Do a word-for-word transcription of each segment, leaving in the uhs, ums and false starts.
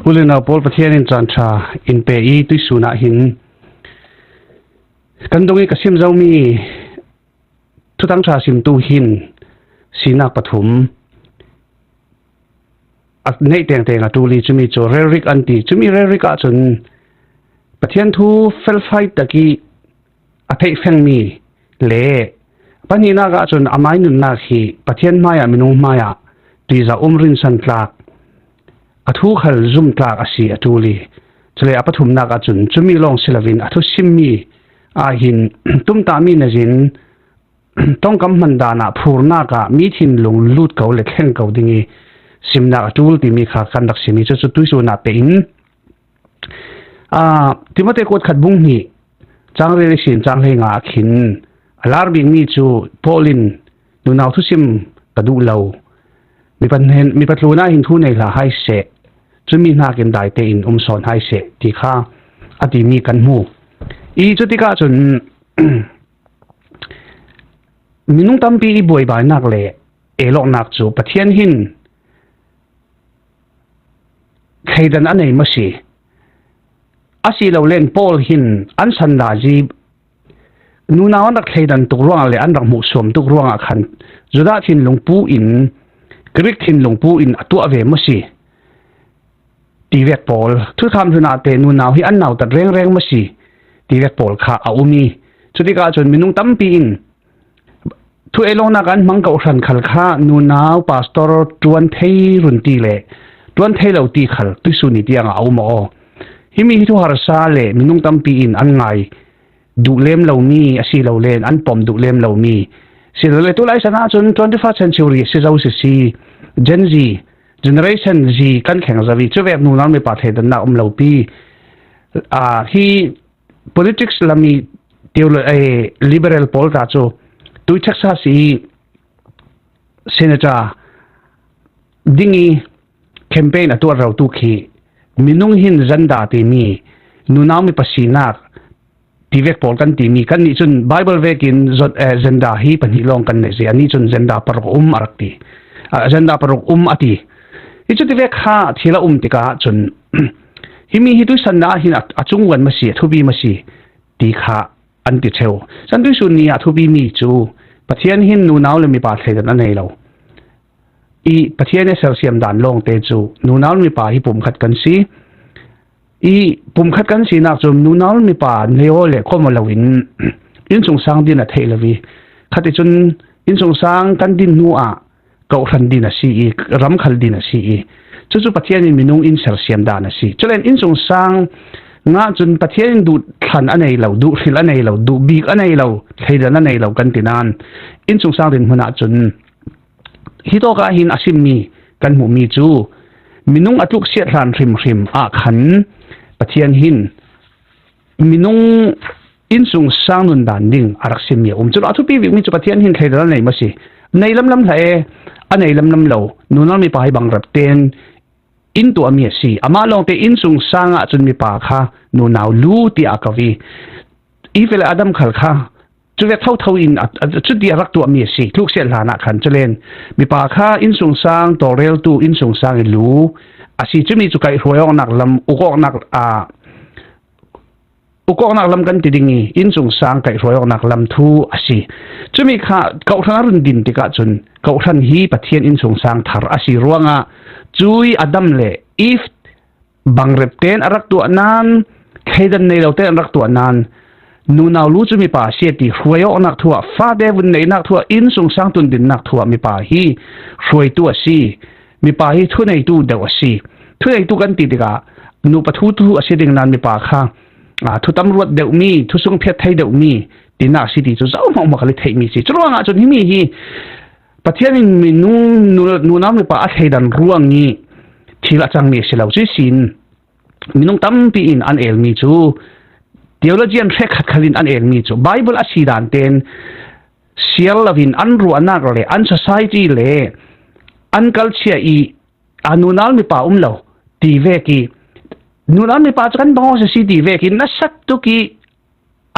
Pu le nau pawl, Pathian in caan ṭha in pe i tuisun ah hin kan dong i ka sim zomi Thuthang ṭha simtu hin sinak pathum a neih tengteng a ṭul i, cumi cu rhetoric an ti. Cumi rhetoric ahcun Pathian thu felfai tak i a theihfengmi le pahnihnak ahcun amai nunnak hi Pathian hmaiah, minung hmaiah ṭihzah um rinsan tlak, a thu khal zum tlak a si a ṭul i, cule a pathumnak ahcun cumi lawng si loin a thusimmi ah hin tumtahmi nazin ṭongkam hman dan ah phurnak ah mi thinlung lut ko le thleng ko ding i simnak a ṭul timi kha kan rak sim i, cucu tuisun ah tein, aa, Timote kuat khat bung hnih cang riat ihsin cang hleinga ah khin a lar bikmi cu Paul in, "Nunau thusim ka duh lo, mipa hnen, mipa tlun ah hin thu nei hlah hai seh, cumi hnakin dai tein um sawn hai seh," ti kha a timi kan hmu. I cutikah cun minung tampi i buaibainak le el awknak cu Pathian hin thleidan a nei maw si? Asilole Paul hin an sandazi nunau an rak thleidan tuk ruangah le an rak hmuhsuam tuk ruangah khan Judah thinlung pu in, Greek thinlung pu in a tuah ve maw si? Tivek pawl, thukham hlun ah te nunau hi an nautat rengreng maw si? Tivek pawl kha a um i, cutikah cun minung tampi in thu ei lawngnak an hmang kohhran khal kha nunau pastor ṭuan thei run ti le ṭuan thei lo ti khal tuisun ni tiangah a um aw. Himi hi thuharsa le minung tampi in an ngai duh lem lomi a si lo le an pom duh lem lomi si lo le, tu lai san ahcun twenty-first century si zo sisi, Gen Z, Generation Z kan thleng zo i, cuvek nunau mipa thleidannak um lo pi, aa, hi politics lam i theolo-, eh, liberal pawl ta cu tui Texas i senator ding i campaign a tuar rotu khi minung hin zanda timi nunau mipa sinak tivek pawl kan timi, kannih cun Bible vekin zon-, eh, zanda hi pahnih lawng kan neih si, anih cun zanda paruk um a rak ti. Ah, zanda paruk um a ti. Hi cu tivek kha thil a um tikah cun himi hi tuisannak ah hin a, a cungvuan maw si, a thupi maw si ti kha an ti ṭheu. Cun tuisun ni ah a thupimi cu Pathian hin nunau le mipa thleidan a nei lo. I Pathian i sersiam dan lawngte cu nunau le mipa hi pumkhat kan si. I pumkhat kan sinak cu nunau le mipa nei aw le khuam aw loin innsungsang din a theih lo i, khaticun innsungsang kan din hnu ah kohhran din a si i, ram khal din a si i, cucu Pathian in minung in sersiam dan a si. Culen innsungsang ngah cun Pathian in duh thlan a nei lo, duh hril a nei lo, duh bik a nei lo, thleidan a nei lo kan ti nain innsungsang din hmun ah cun hitawk ah hin a simmi kan hmuhmi cu minung a tluksiat hlan hrimhrim ah khan Pathian hin minung innsungsang nundan ding a rak simmi a um. Cun a thupi bikmi cu Pathian hin thleidan a nei maw si? Nei lamlam hlah e, a nei lamlam lo. Nunau mipa hi bangrep tein in tuahmi a si. Amah lawngte innsungsang ah cun mipa kha nunau lu tiah a ko i, Eve le Adam khal kha cuvek thotho in a, a, cuti a rak tuahmi a si. Tluksiat hlan ah khan culen mipa kha innsungsang tawlreltu innsungsang i lu a si. Cumi cu kaihhruai awknak lam, uk awknak, aa, uk awknak lam kan ti ding i, innsungsang kaihhruai awknak lam thu a si. Cumi kha kohhran a run din tikah cun kohhran hi Pathian innsungsang thar a si ruangah cui Adam le Eve bangrep tein a rak tuah nain, thleidan nei lo tein a rak tuah nain, nunau lu cu mipa a si ti hruai awknak thu ah, fate vun neihnak thu ah, innsungsang tundinnak thu ah mipa hi hruaitu a si. Mipa hi thuneitu deuh a si. Thuneitu kan ti tikah nupa thu thu a si ding nain mipa kha, aa, thutam ruat deuhmi, thusung phiat thei deuhmi tinak a si ti cu zohmanh hmanh khal i theihmi si. Curuangah cun himi hi Pathian in minung nu-, nunau mipa a thleidan ruang i thil a cangmi a si lo. Cu sin minung tampi in an elmi cu, theologian hrekkhat khal in an elmi cu, Bible a si dan tein siar loin an ruahnak le an society le an culture i, a, nunau mipa um lo ti vek i, nunau mipa cu kan bang awk a si ti vek i, nasat tuk i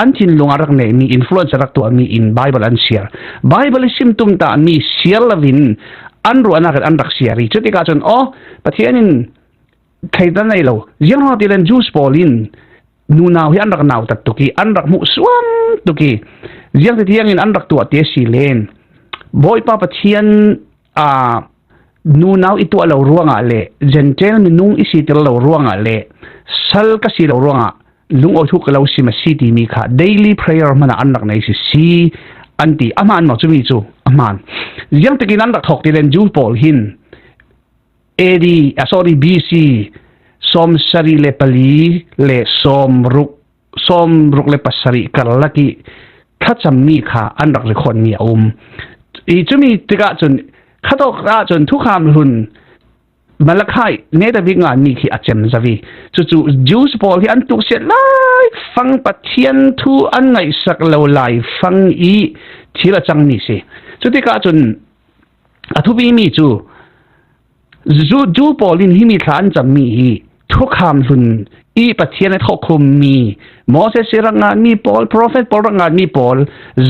an thinlung a rak neihmi, influence a rak tuahmi in Bible an siar. Bible i sim tumtahmi siar loin an ruahnak in an rak siar i, cutikah cun, aw, Pathian in thei ta nei lo. Ziang hang ti len Jews pawl in nunau hi an rak nautat tuk i, an rak hmuh suam tuk i, ziang ti tiang in an rak tuah ti a si len Bawipa Pathian a nunau i tuah lo ruangah le Gentile minung i sitir lo ruangah le sal ka si lo ruangah lungawi thuk ka lo sim a si timi kha daily prayer hmanah an rak nei si si an ti. A hmaan maw cumi cu? A hmaan. Ziang tikin an rak thawk ti len Jew pawl hin A D, a, sorry, B C sawm sarih le pali le sawm ruk, sawm ruk le pasarih karlak i thlacammi kha an rak rekhawtmi a um. I cumi tikah cun, khatawk ahcun thukham hlun Malakhai neta bik nganmi khi a cem zo i, cucu Jews pawl hi an tuksiat lai fang Pathian thu an ngaihsak lo lai fang i thil a cangmi si. Cutikah cun a thupimi cu Jew, Jew pawl in himi thla an cammi hi thukham hlun i Pathian a thawhkhummi Moses i rak nganmi pawl, profet pawl rak nganmi pawl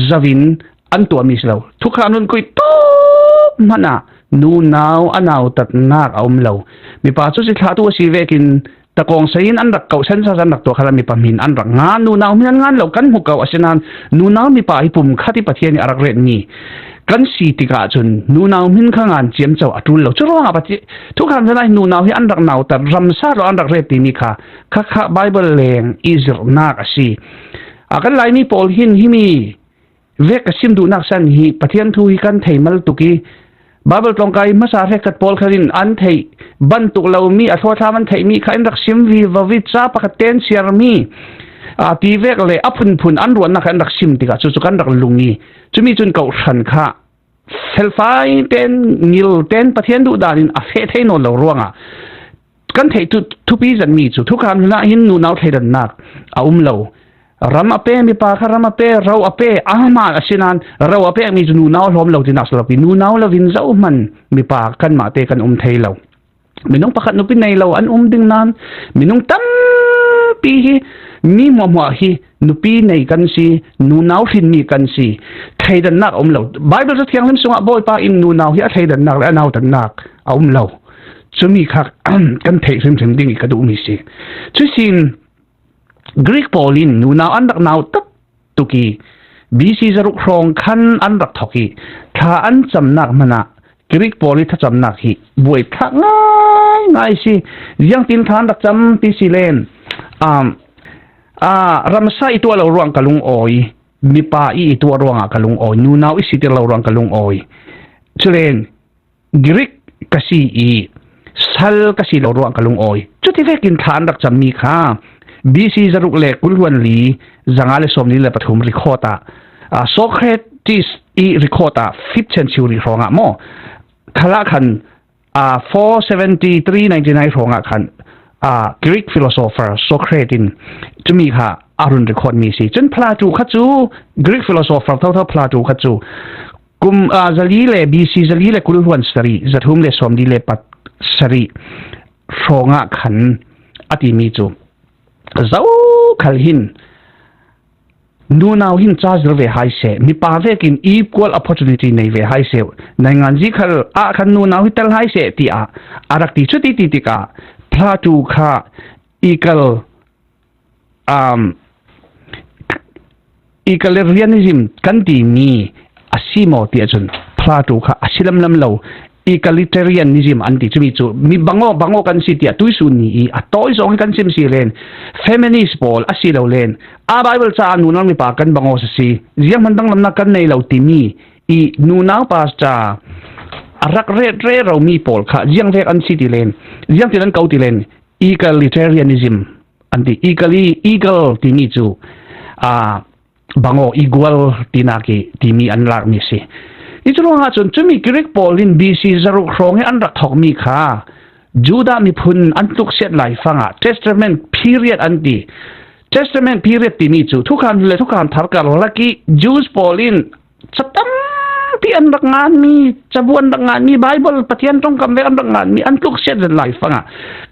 zo in an tuahmi si lo. Thukham hlun khuit tuk hmanah nunau a nautatnak a um lo. Mipa cu si thlah tu a si vekin takawng sain an rak kauh, census an rak tuah khalah mipa hmin an rak ngan, nunau hmin an ngan lo, kan hmu ko. Asinain nunau mipa hi pum khat i Pathian i a rak retmi kan si tikah cun nunau hmin kha ngan ciamco a ṭul lo. Curuangah Pathian, thukham hlun ah hin nunau hi an rak nautat, ramsa lo an rak ret timi kha, kha, kha Bible leng i zirhnak a si. A kan Laimi pawl hin himi vek ka sim duhnak san hi Pathian thu hi kan thei mal tuk i, Bible tlawngkai hmasa hrekkhat pawl khan in an theih bantuk lomi, a thlawthlam an theihmi kha in rak sim vivo i, ca pakhat ten siarmi, aa, ti vek le a phunphun an ruahnak kha in rak sim tikah cucu kan rak lung i, cumi cun kawhhran kha felfai ten, ngil ten, Pathian duhdan in a feh thei nawn lo ruangah kan theih thu, thupi zetmi cu thukham hlun ah hin nunau thleidannak a um lo. Ram a pe, mipa kha ram a pe, ro a pe, a hmaan asinain ro a pekmi cu nunau a hlawm lo tinak si lo pi, nunau lo in zohman mipa kanmah te kan um thei lo. Minung pakhat nupi nei lo an um ding nain minung tampi hi, mi hmuahhmuah hi nupi nei kan si, nunau hrinmi kan si. Thleidannak a um lo. Bible Ca Thianghlim sungah Bawipa in nunau hi a thleidannak le a nautatnak a um lo. Cumi kha kan theih hrimhrim ding i ka duhmi si. Cusin Greek pawl in nunau an rak nautat tuk i, B C zaruk hrawng khan an rak thawk i, thla an camnak hmanah Greek pawl i thlacamnak hi buaithlak ngaingai si. Ziangtin thla an rak cam ti si len, um, ah, ramsa i tuah lo ruang ka lungawi, mipa i i tuah ruangah ka lungawi, nunau i sitir lo ruang ka lungawi. Culen Greek ka si i sal ka si lo ruang ka lungawi. Cuti vekin thla an rak cammi kha B C zaruk le kul hluan li, zanga le sawmli le pathum record ah, ah, Socrates i record ah fifth century hrawngah maw, khalah khan, ah, four seventy three ninety nine hrawngah khan, ah, Greek philosopher Socrates in cumi kha a run record mi si. Cun Plato kha cu, Greek philosopher thotho Plato kha cu kum, ah, zali le B C zali le kul hluan sarih, zathum le sawmli le pasarih hrawngah khan a timi cu zokhal hin nunau hin ca zir ve hai seh, mipa vekin equal opportunity nei ve hai seh, nainganzi khal ah khan nunau hi tel hai seh, tiah a rak ti. Cuti ti tikah Plato kha equal, um, egalitarianism kan timi a si maw tiah cun Plato kha a si lamlam lo. Egalitarianism an ti cumi cu mi bangaw, bangaw kan si tiah tuisun ni i a tawi zong hi kan sim si len, feminist pawl a si lo len, a Bible caah nunau mipa kan bangaw si si, zianghman danglamnak kan nei lo timi i nunau pastor a rak ret rero mi pawl kha ziangvek an si ti len, ziangtin an ko ti len, egalitarianism an ti, equally, equal timi cu, aa, bangaw, equal tinak i timi an lakmi si. I curuangah cun cumi Greek pawl in B C zaruk hrawng i an rak thawkmi kha Judah miphun an tluksiat lai fangah Testament period an ti. Testament period timi cu thukham le thukham thar karlak i Jews pawl in ca tampi an rak nganmi, cabu an rak nganmi, Bible Pathian ṭongkam vek an rak nganmi, an tluksiat zet lai fangah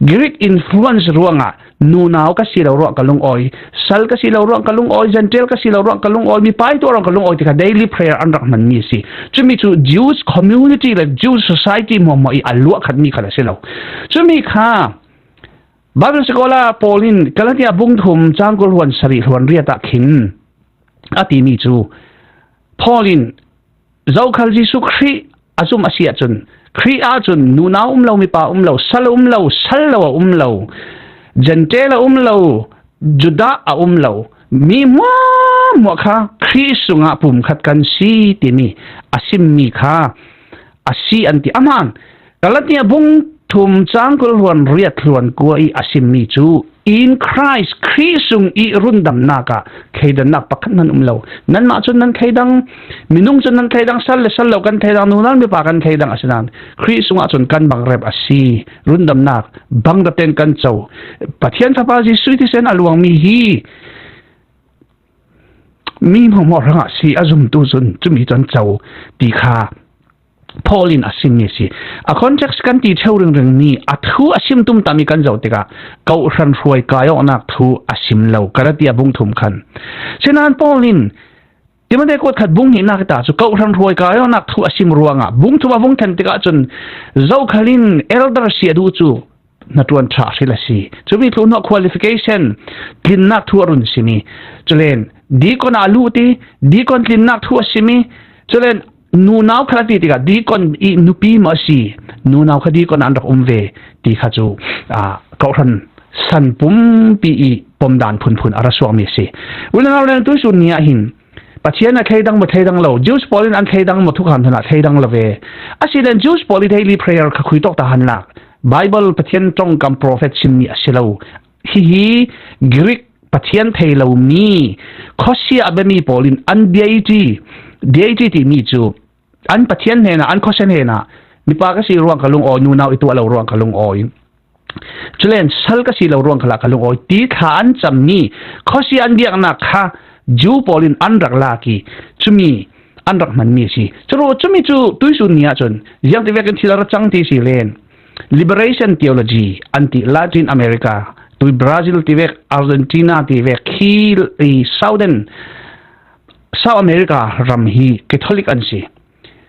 Greek influence ruangah nunau ka si lo ruah ka lungawi, sal ka si lo ruah ka lungawi, Gentile ka si lo ruah ka lungawi, mipa i tuah ruah ka lungawi ti kha daily prayer an rak hmanmi a si. Cumi cu Jews community le Jews society hmuahhmuah i a luah khatmi khat a si lo. Cumi kha Bible sikawla Paul in Galatia bung thum chang kul hluan sarih hluan riat ah khin a timi cu, Paul in zokhal Jesuh Khrih a zum a si ahcun, Khrih ahcun nunau um lo, mipa um lo, sal um lo, sal lo a um lo, Jentail a um lo, Judah a um lo, mi hmuahhmuah kha Khrih sungah pumkhat kan si timi a simmi kha a si an ti. Amah Galatia bung thum chang kul hluan riat hluan kua i a simmi cu, in Christ, Khrih sung i rundamnak ah thleidannak pakhat hman um lo. Nanmah cun nan thleidang, minung cun nan thleidang, sal le sal lo kan thleidang, nunau mipa kan thleidang a si nain Khrih sungah cun kan bangrep a si. Rundamnak bangrepen kan co. Pathian Fapa Jesuh thisen a luangmi hi mi hmuahhmuah hrangah si a zumtu cun cumi cu an co ti kha Paul in a simmi a si. A context kan ti ṭheo ringringmi, a thu a sim tumtahmi kan zoh tikah, kawhhran hruai kai awknak thu a sim lo, Galatia bung thum khan. Sinain Paul in Timote kuat khat bung hnihnak hi ta cu, kawhhran hruai kai awknak thu a sim ruangah, bung thum a vung thlen tikah cun, zokhal in elder si a duh cu, hnaṭuan ṭha hril a si. Cumi thluhnuah qualification, tlinnak thu a run simi. Culen, deacon ah a luh ti, deacon tlinnak thu a simi. Culen, nunau khal a ti tikah, deacon i nupi maw a si, nunau kha deacon ah an rak um ve ti kha cu, aa, kawhhran san pumpi i pomdan phunphun a ra suakmi a si. Unau le tuisun ni ah hin, Pathian a thleidang maw thleidang lo, Jews pawl in an thleidang maw, thukham hna thleidang lo ve. Asile Jews pawl i daily prayer kha khui tawk ta han lak. Bible Pathian ṭongkam prophet simmi a si lo. Hihi Greek Pathian thei lomi khuasia a biami pawl in an deity, deity timi cu an Pathian hnenah, an khuasia hnenah, mipa ka si ruang ka lungawi, nunau i tuah lo ruang ka lungawi. Culen sal ka si lo ruang khalah ka lungawi ti thla an cammi khuasia an biaknak kha Jew pawl in an rak lak i, cumi an rak hmanmi a si. Curuh cumi cu tuisun ni ahcun ziangtivek in thil a ra cang ti si len, liberation theology an ti, Latin America, tui Brazil tivek, Argentina tivek, khi i Southern, South America ram hi Catholic an si.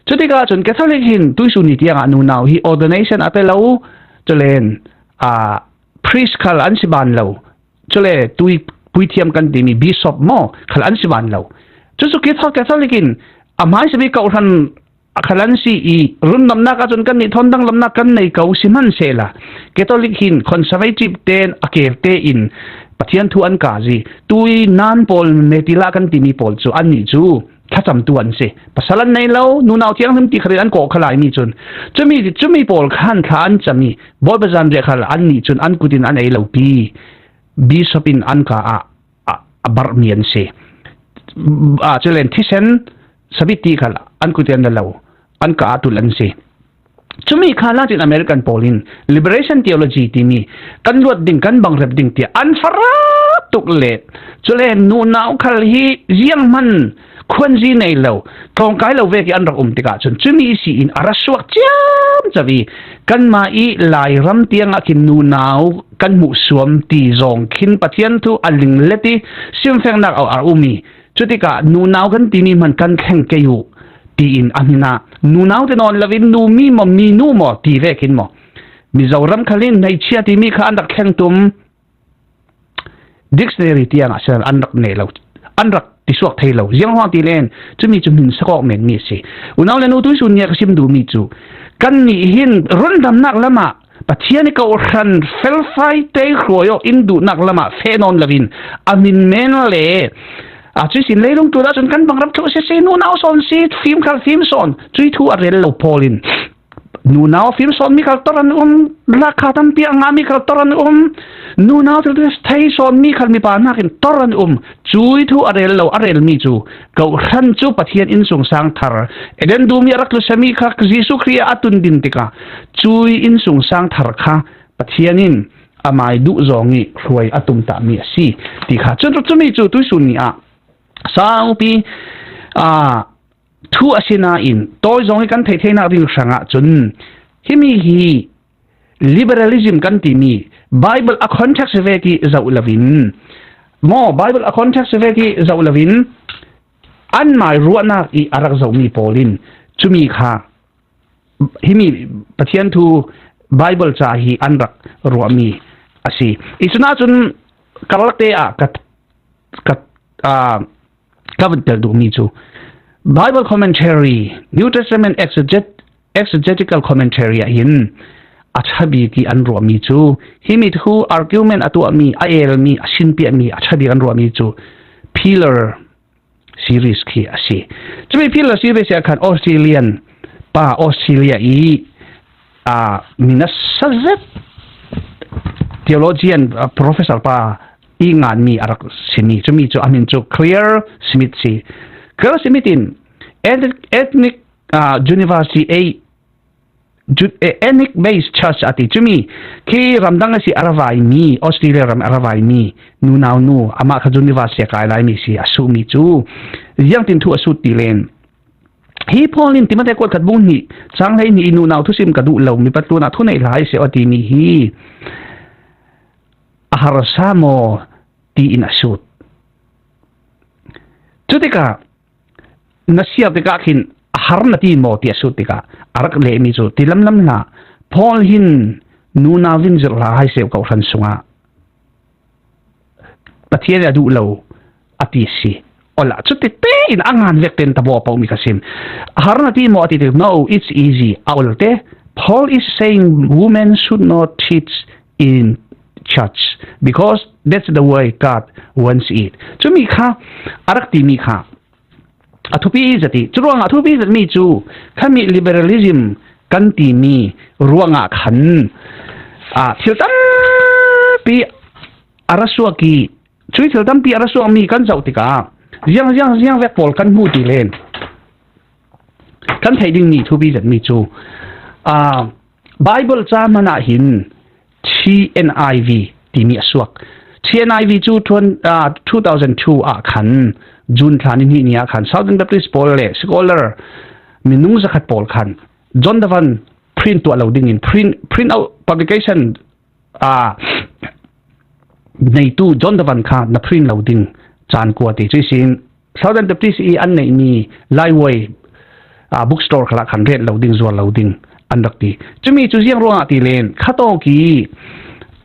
Cutikah cun Catholic hin tuisun ni tiangah nunau hi ordination a pe lo, culen, aa, priest khal an si ban lo, cule tui puithiam kan timi bishop maw khal an si ban lo. Cucu Catholic, Catholic in a hmaisabik kawhhran a khal an si i, rundamnak ahcun kannih thawn danglamnak kan nei ko sihmanhsehla, Catholic hin conservative tein a kerte in Pathian thu an kah i, tui nan pawl, Metila kan timi pawl cu annih cu thlacamtu an si. Pasal an nei lo, nunau thianghlim ti khalin an kawh kha laimi cun, cumi, cumi pawl khan thla an cam i, Bawipa zanriah khal annih cun an kut in an ei lo pi, bishop in an ka ah, a, a barhmi an si. Aa, culen thisen sabit ti khal an kut in an la lo, an ka ah tul an si. Cumi kha Latin American pawl in liberation theology timi kan luat ding, kan bangrep ding tiah an farah tuk le, cule nunau khal hi zianghman khuanzi nei lo, tlawngkai lo vek i an rak um tikah cun cumi ihsi in a ra suak ciamco i, kanmah i Lairam tiangah khin nunau kan hmuh suam ti zong khin Pathian thu a linglet i simfengnak a, a um i, cutikah nunau kan timi hman kan thleng kei uh tiin a hmin ah nunau te nawn loin numi maw, minu maw ti vekin maw, Mizoram khal in hmeichhia timi kha an rak thleng tum. Dictionary tiang ah sinan an rak nei lo, an rak tisuak thei lo. Ziangruang ti len, cumi cu hmin sakawk menmi a si. Unau le nu, tuisun nih a ka sim duhmi cu, kannih hin rundamnak lamah Pathian i kawhhran felfai te hruai awk in duhnak lamah feh nawn loin a hmin men le, a, cuih sin leilung tul ahcun kan bangrap thluh sisi, nunau sawn si, fim khal fim sawn, cuih thu a rel lo Paul in. Nunau a fim sawnmi khal tor an um, lakha tampi a ngahmi khal tor an um, nunau thil thei sawnmi khal mipa hnakin tor an um. Cuih thu a rel lo, a relmi cu, kawhhran cu Pathian innsungsang thar, Eden dum i a rak tlusemi kha Jesuh Khrih ah a tun din tikah, cuih innsungsang thar kha Pathian in amai duh zong i hruai a tumtahmi a si ti kha. Cun cumi cu tuisun ni ah saupi, aa, thu a si nain, tawi zong i kan theih theinak ding hrangah cun, himi hi liberalism kan timi, Bible a context vek i zoh loin, maw, Bible a context vek i zoh loin, anmai ruahnak i a rak zohmi pawl in cumi kha, himi Pathian thu Bible ca hi an rak ruahmi, a si. I cunah cun karlakte ah ka, ka, aa, ka vun tel duhmi cu Bible commentary, New Testament exeget-, exegetical commentary ah hin a ṭha bik i an ruahmi cu, himi thu argument a tuahmi, a elmi, a sinpiakmi, a ṭha bik an ruahmi cu Pillar series khi a si. Cumi Pillar series ah khan Australian pa, Australia i, aa, mi nasa zet theologian, aa, professor pa i nganmi a rak simi. Cumi cu a min cu Claire Smith si. Claire Smith in ethnic, ethnic, aa, university ei Ju-, eh, ethnic based church a ti. Cumi khi ramdang a si a ravaimi, Australia ram a ravaimi nunau nu, amah kha university a kai laimi si a suhmi cu ziangtin thu a sut ti len. Hi Paul in Timote kuat khat bung hnih, cang hlei hnih i nunau thusim ka duh lo, mipa tlunah thu nei hlah seh a timi hi a harsa maw tiin a sut. Cutikah na siar tikah khin a har na ti maw ti a sut tikah a rak lehmi cu ti lamlam hlah. Paul hin nunau in zirh hlah hai seh kohhran sungah Pathian a duh lo a ti si. Ola, cuti tein a ngan vek ten tabaw a paomi ka sim. A har na ti maw a ti tik, no, it's easy. A ol te. Paul is saying women should not teach in church because that's the way God wants it. Cumi kha, a rak timi kha a thupi zet i, curuangah a thupi zetmi cu khami liberalism kan timi ruangah khan, aa, thil tampi a ra suak i, cui thil tampi a ra suakmi kan zoh tikah ziang, ziang, ziang vek pawl kan hmuh ti len kan theih dingmi thupi zetmi cu, aa, Bible ca hmanh ah hin T N I V timi a suak. T N I V cu twen-, aa, two thousand two ah khan June thla ni hnih ni ah khan Southern Baptist pawl le scholar minung zakhat pawl khan John Davan print tuah lo dingin print, print out publication, aa, neitu John Davan kha na print lo ding caan kua ti. Cui sin Southern Baptist i an neihmi Laiwoi, aa, bookstore khalah khan ret lo ding, zuar lo ding an rak ti. Cumi cu ziang ruangah ti len khatawk i,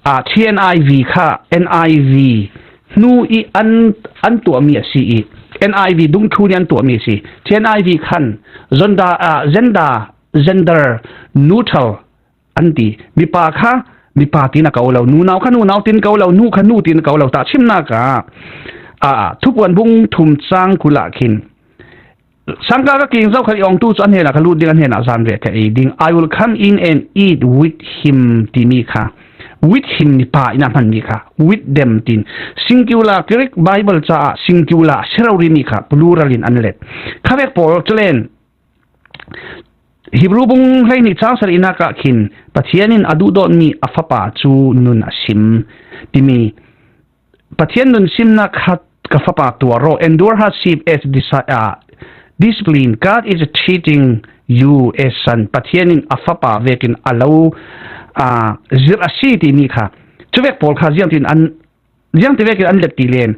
aa, T N I V kha N I V hnu i an, an tuahmi a si i, N I V dungthlun i an tuahmi a si. T N I V khan zonda, aa, zenda, gender neutral an ti. Mipa kha mipa tin a ko lo, nunau kha nunau tin ko lo, nu kha nu tin ko lo. Tahchimnak ah, aa, Thupuan bung thum cang kul ah khin, sangka ka king zoh kha i awngtu cu a hnenah ka lut ding, a hnenah zan ve ka ei ding. I will come in and eat with him timi kha with him mipa in a hmanmi kha with them tin. Singular, Greek Bible caah singular a si rori mi kha plural in an let. Khavek pawl cu len Hebru bung hleihnih cang sarihnak ah khin Pathian in a duhdawtmi a fapa cu nun a sim timi, Pathian nun simnak kha ka fapa tuar aw, endure hardship as disi-, ah, discipline. God is teaching you as son. Pathian in a fapa vekin a lo, ah, zirh a si timi kha. Cuvek pawl kha ziangtin an, ziangti vekin an let ti len.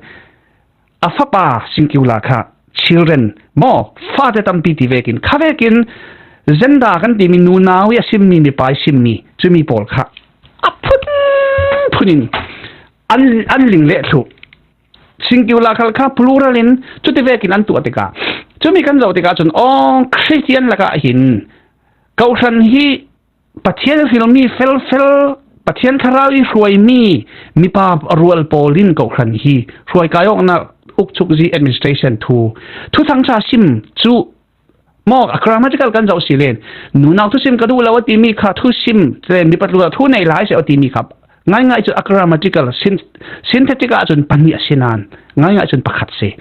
A fapa singular kha children maw, fate tampi ti vekin, kha vekin zenda kan timi nunau i a simmi, mipa i simmi, cumi pawl kha a phunphun in an, an ling leh thluh. Singular khal kha plural in cuti vekin an tuah tikah, cumi kan zoh tikah cun, aw, Khristian lakah hin kohhran hi Pathian hrilmi felfel, Pathian thlarau i hruaimi mipa rual pawl in kohhran hi hruai kai awknak, ukchukzi, administration thu, thuthang ṭha sim cu maw, a grammatical kan zoh si len, nunau thusim ka duh lo a timi kha thusim, mipa tlunah thu nei lai seh a timi kha ngaingai cu a grammatical, syn-, synthetic ah cun pahnih a si nain ngaingai cun pakhat si.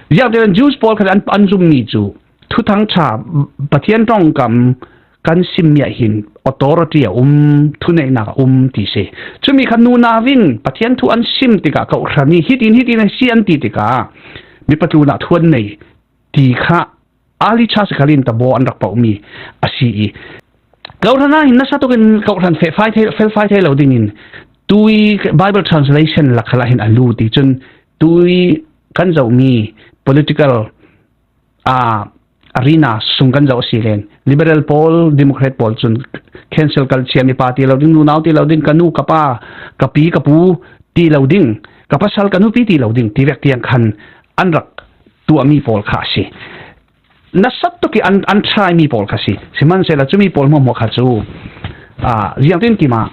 Ziangtinan Jews pawl khan an, an zummi cu thuthang ṭha, Pathian ṭongkam kan simmi ah hin authority a um, thuneihnak a um ti si. Cumi kha nunau in Pathian thu an sim tikah, kohhran i hitin hitin a si an ti tikah, mipa tlunah thu an nei ti kha early church khal in tabaw an rak pauhmi a si i, kohhran ah hin nasa tukin kohhran fe-, fai thei, felfai thei lo dingin tui Bible translation lak khal ah hin a lut i cun tui kan zohmi political, aa, arena sung kan zoh a si len, Liberal pawl, Democrat pawl cun cancel culture, mipa ti lo ding, nunau ti lo ding, ka nu, ka pa, ka pi, ka pu ti lo ding, ka pasal, ka nupi ti lo ding ti vek tiang khan an rak tuahmi pawl kha a si. Nasat tuk i an, an try mi pawl kha si. Sihmanhsehlaw cumi pawl hmuahhmuah kha cu, aa, ziangtin kim ah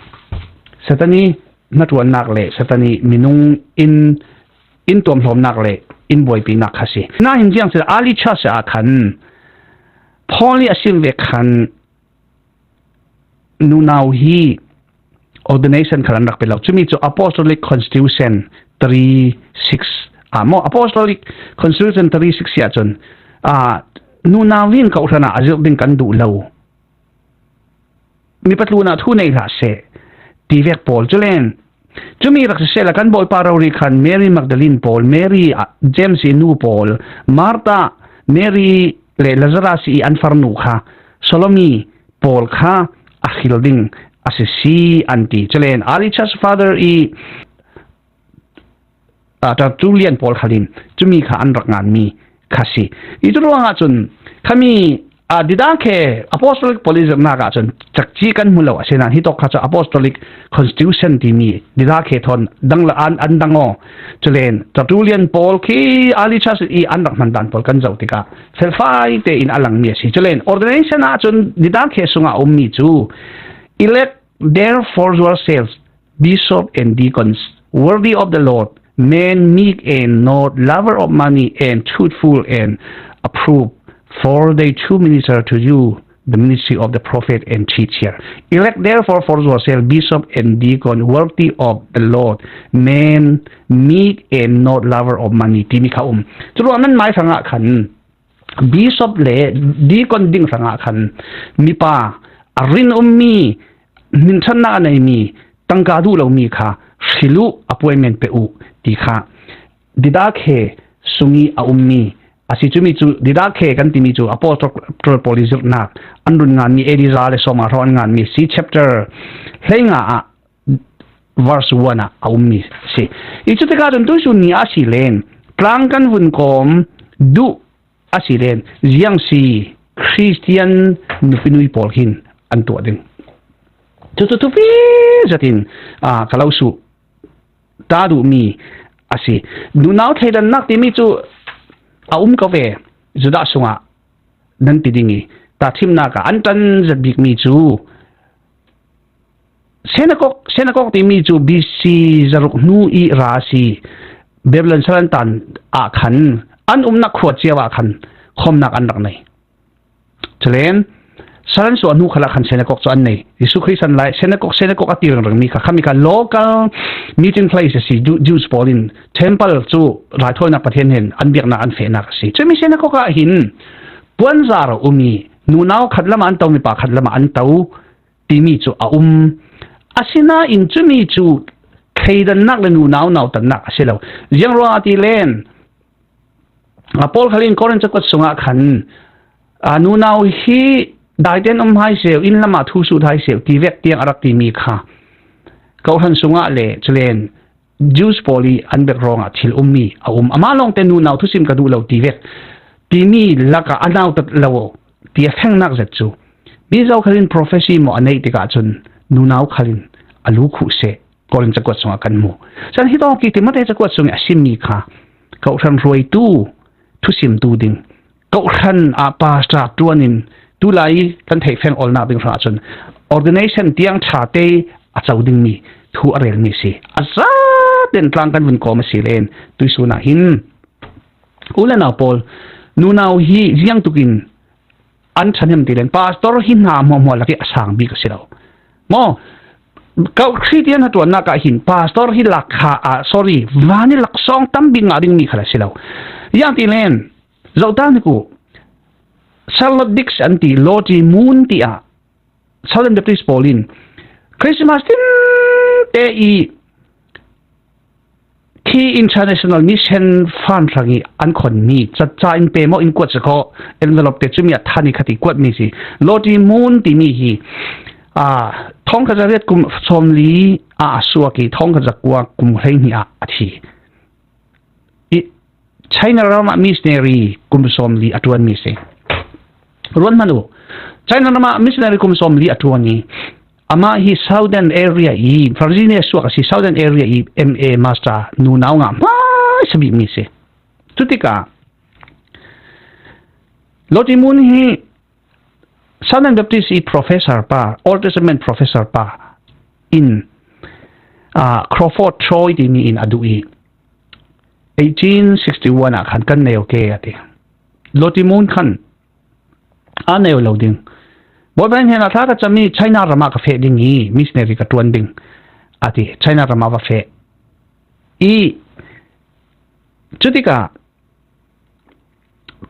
Satan i hnaṭuannak le Satan i minung in, in tuamhlawmnak le in buaipinak kha si. Nain ziang si early church ah khan Paul i a sim ve khan nunau hi ordination kha an rak pe lo. Cumi cu Apostolic Constitution three six ah maw, Apostolic Constitution three six ah cun, aa, nunau in kawhhran ah a zirh ding kan duh lo. Mipa tlun ah thu nei hlah seh ti vek pawl. Culen cumi rak sisehla kan Bawipa rori khan Mary Magdalene pawl, Mary, ah, James i nu pawl, Martha, Mary le Lazarus i an farnu kha, Salome pawl kha a hil ding a si si an ti. Culen early church father i, aa, Tertullian pawl khalin cumi kha an rak nganmi kha si. I cu ruangah cun khami, aa, Didache Apostolic pawl i zirhnak ah cun cakci kan hmu lo a si nain hitawk kha cu Apostolic Constitution timi Didache thawn dang la an, an dang aw. Culen Tertullian pawl khi early church i an rak hman dan pawl kan zoh tikah felfai tein a langmi a si. Culen ordination ah cun Didache sungah a ummi cu, "Elect therefore yourselves, bishop and deacons, worthy of the Lord, men meek and not lover of money and truthful and approved, for they too minister to you the ministry of the prophet and teacher. Elect therefore for yourselves bishop and deacon worthy of the Lord, men meek and not lover of money," timi kha um. Curuangah nan mai hrangah khan bishop le deacon ding hrangah khan mipa a rin ummi, hminṭhannak a neimi, tangka duh lomi kha hril uh, appointment pe uh ti kha Didache sung i a ummi a si. Cumi cu Didache kan timi cu Apostol pawl i zirhnak an run nganmi, A D za le sawmnga hrawng an nganmi si, chapter hleinga ah verse one ah a ummi si. I cu tikah cun tuisun ni a si len tlang kan vun kawm duh a si len ziang si Khristian nupi nui pawl hin an tuah ding. Cucu thupi zetin, aa, ka lo suh ta duhmi a si. Nunau thleidannak timi cu a um ko ve, Judah sungah nan ti ding i, tahṭhimnak ah an ṭan zet bikmi cu Senakok, senakok timi cu B C zaruk hnu i ra a si. Babylon salantan ah khan an umnak khua cio ah khan khawmnak an rak nei. Culen salan suah hnu khalah khan senakok cu an nei. Jesuh Khrih san lai senakok, senakok a ti ringringmi kha, khami kha local meeting place a si. Ju-, Jews pawl in temple cu raithawinak Pathian hin an biaknak an fehnak a si. Cumi senakok ah hin puanzar a um i nunau khat lam ah an to, mipa khat lam ah an to timi cu a um. Asinain cumi cu thleidannak le nunau nautannak a si lo. Ziangruangah ti len, a, Paul khal in Korin cakuat sungah khan, a, nunau hi daite'n um hai seh, inn lamah thu sut hai seh ti vek tiang a rak timi kha, kawhhran sungah le culen Jews pawl i an bek ruangah thil ummi a um. Amah lawngte nunau thusim ka duh lo ti vek timi lakah a nautat lo ti a thlengnak zet cu, mi zokhal in prophecy maw a neih tikah cun nunau khal in a lu khuh seh. Korin cakuat sungah kan mu. Cun hitawk i Timote cakuat sung i a simmi kha kawhhran hruaitu, thusimtu ding, kawhhran ah pastor ṭuan in tulai kan theihfeng olnak ding hrangah cun ordination tiang ṭha te a co dingmi thu a relmi a si. A zaten tlang kan vun kawm a si len tuisun ah hin u le nau pawl, nunau hi ziangtukin an ṭhahnem ti len pastor hi hna hmuahhmuah lak i a sang bik a si lo. Maw, kawhhran hnaṭuannak ah hin pastor hi lak kha, ah, sorry, van i laksawng tam bik ngah dingmi khal a si lo. Ziang ti len, zohtak ni ku, Charlotte Dix an ti, Lottie Moon tiah Southern Baptist pawl in Christmas tin te i khi International Mission Fund hrang i an khonmi, ca, ca in pe maw, in kuat si kho, envelope te cumi a than i khat i kuatmi si. Lottie Moon timi hi, aa, thawngkhat za riat kum sawmli ah a suak i, thawngkhat za kua kum hleihnih ah a thi. I China ram ah missionary kum sawmli a ṭuanmi si. Ruat hmanh uh. China ramah missionary kum sawmli a ṭuan i, amah hi Southern Area i, Virginia suak a si, Southern Area i M A Master nunau ngah hmaisa bik mi si. Cutikah Lottie Moon hi Southern Baptist i professor pa, Old Testament professor pa in, ah, Crawford Troy timi in a duh i, eighteen sixty-one ah khan kan neu ke a ti. Lottie Moon khan a neu lo ding. Bawipa in hnenah thla ka cam i China ramah ka feh ding i missionary ka ṭuan ding a ti. China ramah va feh i, cutikah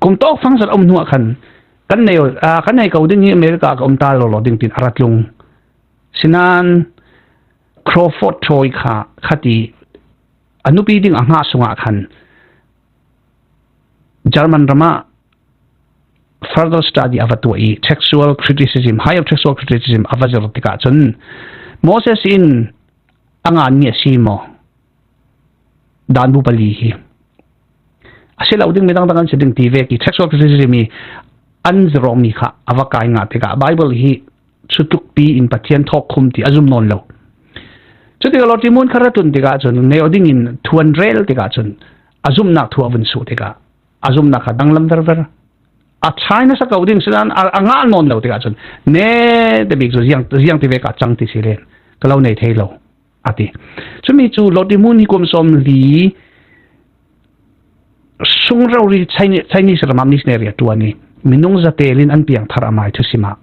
kum tawk fangzat a um hnuah khan kan nei, aa, kan nei ko ding hi, America ka um ta lo lo ding tin a ra tlung. Sinan Crawford Troy kha khati a nupi ding a ngah sungah khan German ramah further study a va tuah i textual criticism, higher textual criticism a va zir tikah cun Moses in a ngan mi a si maw? Danbu pali hi a si lo ding, midang dang an si ding ti vek i textual criticism i an zirawmi kha a va kai ngah tikah Bible hi cutlukpi in Pathian thawk khum ti a zum nawn lo. Cutikah Lottie Moon kha ra tlun tikah cun neu dingin thu an rel tikah cun a zumhnak thu a vun suh tikah a zumhnak kha danglam verver. A ṭhai nasa ko ding sinan a, a ngah nawn lo tikah cun ne te bik cu ziang, ziang ti vek ah cang ti si len ka lo nei thei lo a ti. Cumi cu Lottie Moon hi kum sawmli sung rori Chinese, Chinese ramah missionary a ṭuan i minung zatel in an piangthar amai thusim ah.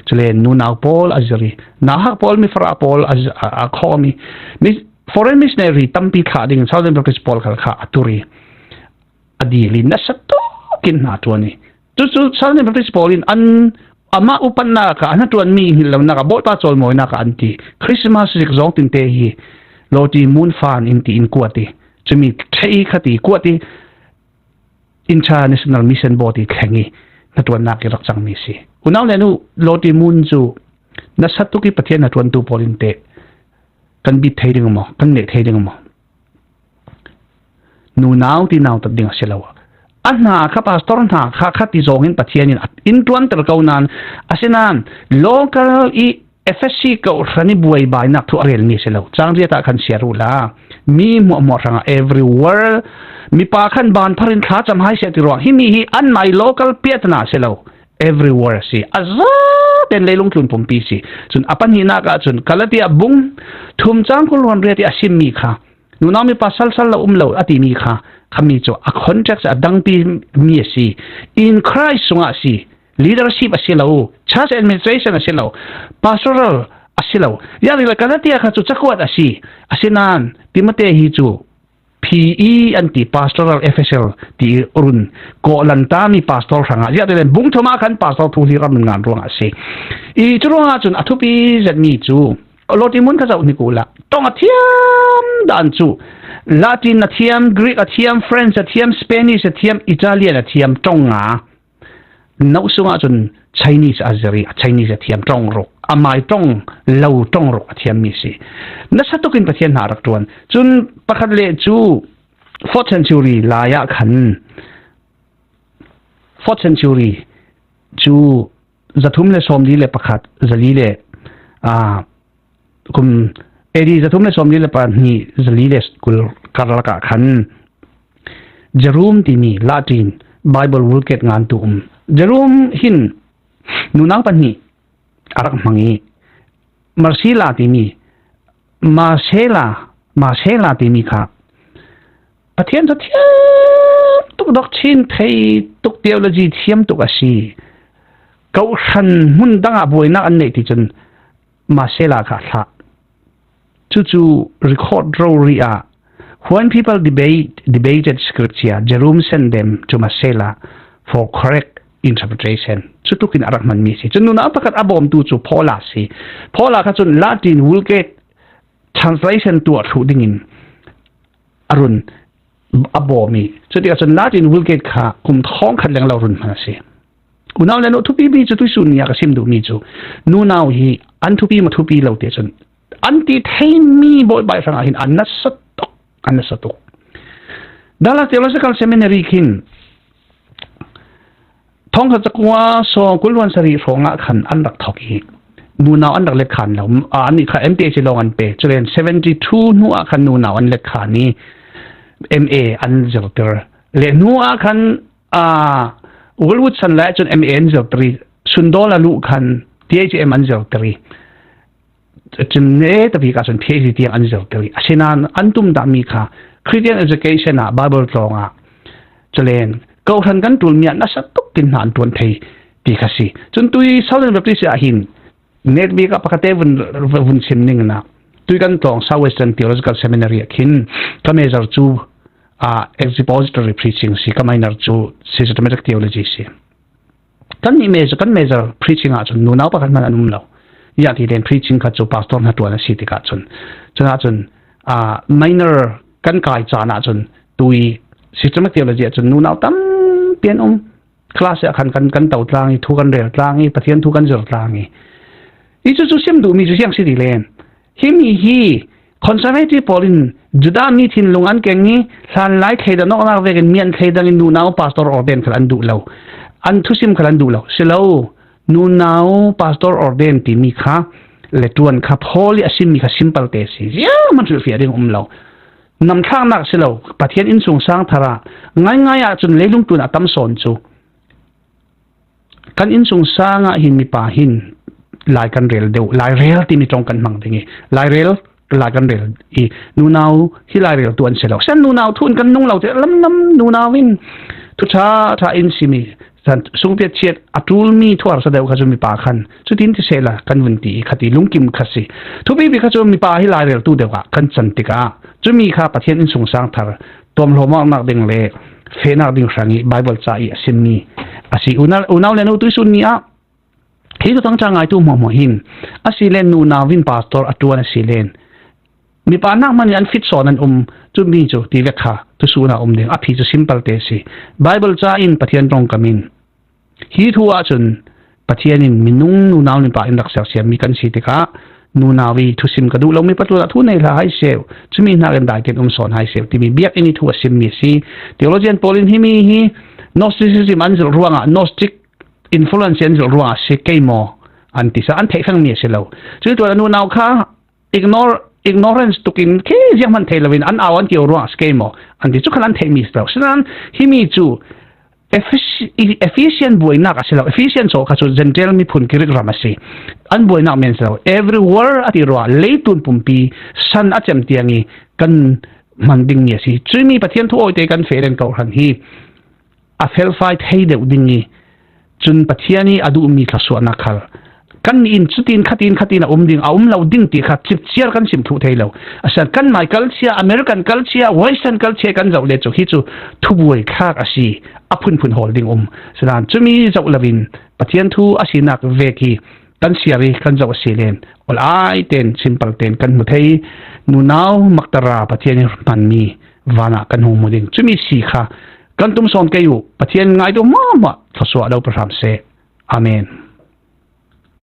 Cule nunau pawl a zir i nauhak pawl, mifarah pawl a, a, a khawm i mi, foreign missionary tampi thlah ding Southern Baptist pawl khal kha a tur i a dil i nasa tuk in hna ṭuan i cucu Southern Baptist pawl in an amah upatnak ah a hnaṭuanmi hngilh lonak ah Bawipa cawlmawinak ah an ti. Christmas zik zawng tinte hi Lottie Moon Fund in ti in kuat i cumi thei khat i kuat i International Mission Board i thleng i hnaṭuannak i rak cangmi si. Unau le nu, Lottie Moon cu nasa tuk i Pathian hnaṭuantu pawl in teh kan bit thei ding maw, kan neh thei ding maw? Nunau ti nautat ding a si lo. A hna kha pastor hna kha, kha ti zawngin Pathian in a, in ṭuanter ko nain, asinain local i F S C kohhran i buaibainak thu a relmi a si lo. Cang riat ah khan siar uhla, mi hmuahhmuah hrangah everywhere mipa khan banphar in thlacam hai si a ti ruang. Himi hi anmai local piatna a si lo. Everywhere a si. A zaten leilung tlun pumpi si. Cun a pahnihnak ah cun Galatia bung thum cang kul hluan riat i a simmi kha, nunau mipa salsal lo um lo a timi kha, khami cu a context a dangpi mi a si. In Christ sungah a si. Leadership a si lo, church administration a si lo, pastoral a si lo. Ziangtik le Galatia kha cu cakuat a si. Asinain Timote hi cu P E an ti, pastoral official ti run kawhlantami pastor hrangah, ziahtilen bung thum ah khan pastor thu hi ram ngan ruangah a si. I cu ruangah cun a thupi zetmi cu Lottie Moon kha zoh hnik uhla, ṭong a thiam dan cu Latin a thiam, Greek a thiam, French a thiam, Spanish a thiam, Italian a thiam, ṭong nga. No sungah cun Chinese a zir i a Chinese a thiam ṭong ruk, a mai ṭong lo ṭong ruk a thiammi si. Nasa tukin Pathian hna a rak ṭuan. Cun pakhat le cu fourth century lai ah khan, fourth century cu zathum le sawmli le pakhat, zali le, aa, kum A D zathum le sawmli le pahnih, zali le kul karlak ah khan Jerome timi Latin Bible Vulgate ngantu um. Jerome hin nunau pahnih a rak hmang i Marcela timi, Marcela, Marcela timi kha Pathian cu thiam tuk, doctrine thei tuk, theology thiam tuk a si. Kohhran hmun dangah buainak an neih ti cun Marcela kha a thlah. Cucu record rori ah, "When people debate, debated scripture, Jerome sent them to Marcela for correct interpretation." Cutukin a rak hmanmi si. Cun nunau pakhat a bawmtu cu Paula si. Paula kha cun Latin Vulgate translation tuah thluh dingin a run a bawm i, cutikah cun Latin Vulgate kha kum thawng khat leng lo run hman a si. Unau le nu, thupi mi cu tuisun ni ah ka sim duhmi cu nunau hi an thupi maw, thupi lo te cun an ti theimi bawibai hrangah hin an nasa tuk, an nasa tuk. Dallas Theological Seminary khin Thawngkhat zakua sawm kul luan sarih hrawngah khan an rak thawk i nunau an rak let khan lo. A, annih kha M T H lawng an pe. Culen seventy two hnuah khan nunau an let khan i M A an zirtir. Le hnuah khan, a, Woolwoods an lai cun M A an zirtir i, Sundawl a luh khan T H M an zirtir i, cun ne tabik ah cun P H D tiang an zirtir i, asinain an tum dahmi kha Christian education ah, Bible tlawng ah, culen kohhran kan ṭulmi ah nasa tuk in hna an ṭuan thei ti kha si. Cun tui Southern Baptist ah hin, nek bik ah pakhat te vun, vun sim ning in ah, tui kan tlawng South Western Theological Seminary ah khin ka major cu, ah, expository preaching si, ka minor cu systematic theology si. Kan nih major, kan major preaching ah cun nunau pakhat hmanh an um lo. Ziah ti len preaching kha cu pastor hnaṭuan a si tikah cun, cun ah cun, ah, minor kan kai caan ah cun tui systematic theology ah cun nunau tampi an um. Class ah khan kan, kan to tlang i, thu kan rel tlang i, Pathian thu kan zir tlang i. I cucu sim duhmi cu ziang si ti len, himi hi conservative pawl in Judah mi thinlung an keng i, hlanlai thleidan awknak vekin mi an thleidan in nunau pastor ordain khal an duh lo. An thusim khal an duh lo. Si lo, nunau pastor ordain timi kha le ṭuan kha Paul i a simmi kha simple te si. Zianghman hrilhfiah ding um lo. Namthlaknak si lo, Pathian innsungsang thar ah ngaingai ah cun leilung tlun a tam sawn cu. Kan innsungsang ah hin mipa hin lai kan rel deuh, lai rel timi ṭong kan hmang ding i, lai rel, lai kan rel i, nunau hi lai rel tu an si lo. Sian nunau thu in kan nung lo te, lamlam nunau in thu ṭha ṭha in simi, san, sungpiat chiat a ṭulmi thuarsa deuh kha cu mipa khan cutin ti sehla kan vun ti i, kha ti lungkim kha si. Thupipi kha cu mipa hi lai rel tu deuh ah kan can tikah cumi kha Pathian innsungsang thar tuamhlawmnak ding le fehnak ding hrang i Bible ca i a simmi a si. Unau, unau le nu tuisun ni ah hi thuthang ṭha ngaitu hmuahhmuah hin a si len nunau in pastor a ṭuan a si len mipa hnak hmanh in an fit sawn an um, cumi cu ti vek kha tusun ah um ding a phi cu simple te a si. Bible ca in Pathian ṭongkam in Hi thu ahcun Pathian in minung nunau mipa in rak sersiammi kan si tikah, nunau i thusim ka duh lo, mipa tlunah thu nei hlah hai seh, cumi hnakin daitin um sawn hai seh, timi biakinn i thu a simmi a si. Theologian pawl in himi hi Gnosticism an zilh ruangah, Gnostic influence an zilh ruangah a si kei maw an ti sa, an theih hrangmi a si lo. Cui tuan a nunau kha ignore, ignorance tukin khi zianghman thei loin an au an kio ruangah a si kei maw an ti cu khan an theihmi a si lo. Sinan himi cu Ephes-, Ephesian buainak a si lo. Ephesian saw kha cu Gentile miphun Greek ram a si. An buainak men a si lo. Everywhere a ti ruah, leitlun pumpi san a cem tiang i kan hman dingmi a si. Cumi Pathian thu awite kan feh len kohhran hi a felfai thei deuh ding i cun Pathian i a duhmi thluasuahnak khal kan nih in cutin khatin khatin a um ding, a um lo ding ti kha cipciar kan sim thluh thei lo. A sian kanmai culture, American culture, Western culture kan zoh le cu hi cu thubuai thlak a si, a phunphun hawl ding um. Sinan cumi zoh loin Pathian thu a sinak vek hi kan siar i kan zoh a si len ol ai ten, simple ten kan hmu thei. Nunau maktara Pathian i hmanmi vanah kan hung hmu ding. Cumi si kha kan tum sawn kei uh. Pathian ngaitu hmuahhmuah thluasuah lo pe hram seh. Amen.